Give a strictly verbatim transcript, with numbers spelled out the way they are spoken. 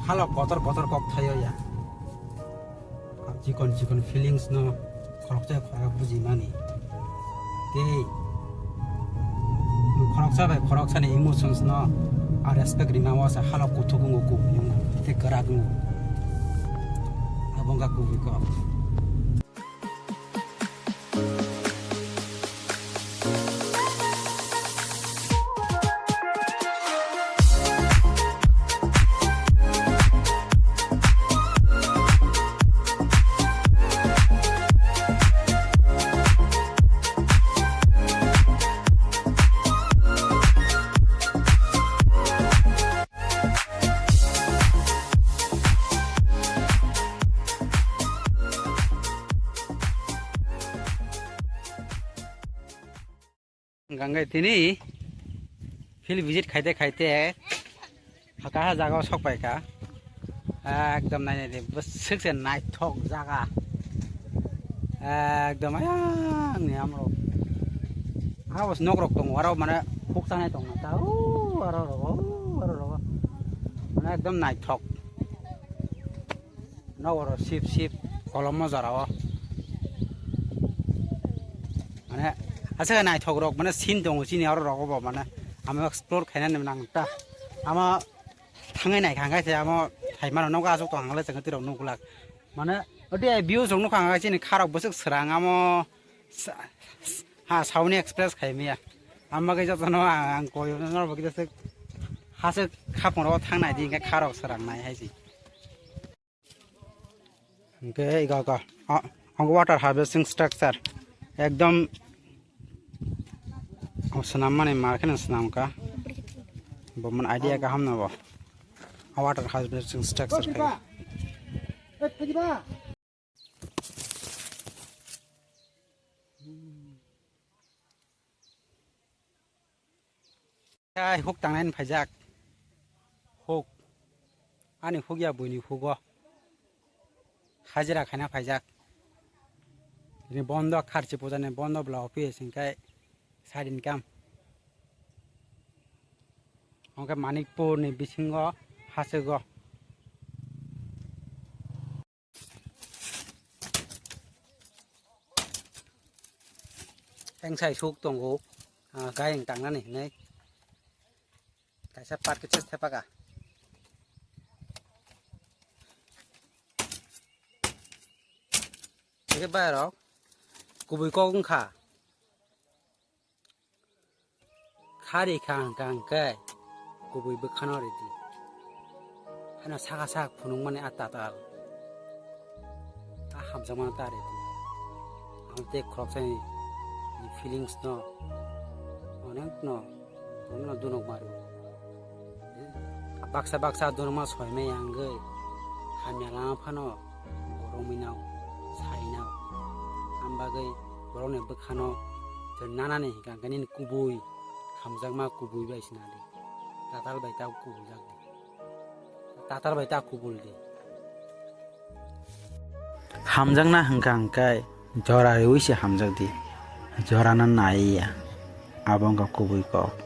Halo kotor kotor kok thaio ya. Chikon chikon feelings no khoroksa khorok bujimani. Tei khoroksa bai khoroksani emotions no a respect rina wasa halo kuthuk wngo kubui wngo tei kwrak wngo. Abo wngkha kubui kok. Gangai tini field visit khaite khaite haka ha jaga o sok pai kha. Ekdom nai nai de bwswk se naithok jaga. Ekdom ayang ni amro. Aro nok rok tongo, aro mane huk chanai tongo ta. O aro rogo, o aro rogo. Mane ekdom naithok. Nogoro sip sip kolomno jorao. Mane aswk naithok rok mane scene tongo chini aro rogo bo mane amo explore khainani nang ta. Amo thangai nai kha khe amo thaimano nogo aswk tong hwnle chwng twi rok nukglak. Mane odi views rok nukha khe chini kharok bwswk swrang amo sa-, ha Sauni Express khai maya. Amma khe jotono ang, ang koi no bo kisa se hase khapang ro thang nai di khe kharok swrang nai hai si. Hingke ego go. O, o water harvesting structure. Ekdom o swnam mani mar kheno swnam ka. Bo mon idea kaham no bo. O water harvesting structure khai. Ai huk tangnai phaijak. Huk. Ani huk ya buini hugo. Hajira khaina phaijak. Ini bondo kharchi pujani bondo bla office hingkai side income. Hingke Manikpur ni bisingo hachwgo. Engsai suk tongo, ah, gayeng tangnani hinwi kaisa part khe thepaga. Tei bayarok kubui kok wngkha. Khari kha hwnkha hwnkhe kubui bwkhano ridi. Haino saka sak phunukmani a tatal. A hamjakmano ta ridi. Ang tei khoroksani feelings no onek no, no dunok maru. Baksa baksa dunokma soimai angwi hamya lama phano. Borok mino, saino. Ang bagwi borokni bwkhano chwng nanani hwnkha hwnkhe nini kubui, hamjakma kubui bai sina di. Tatal bai ta kubuljak di. Tatal bai ta kubul di. Hamjakna hwnkha hwnkhe jora riui se hamjak di. Jorano naiya. Abo wngkha kubui kok.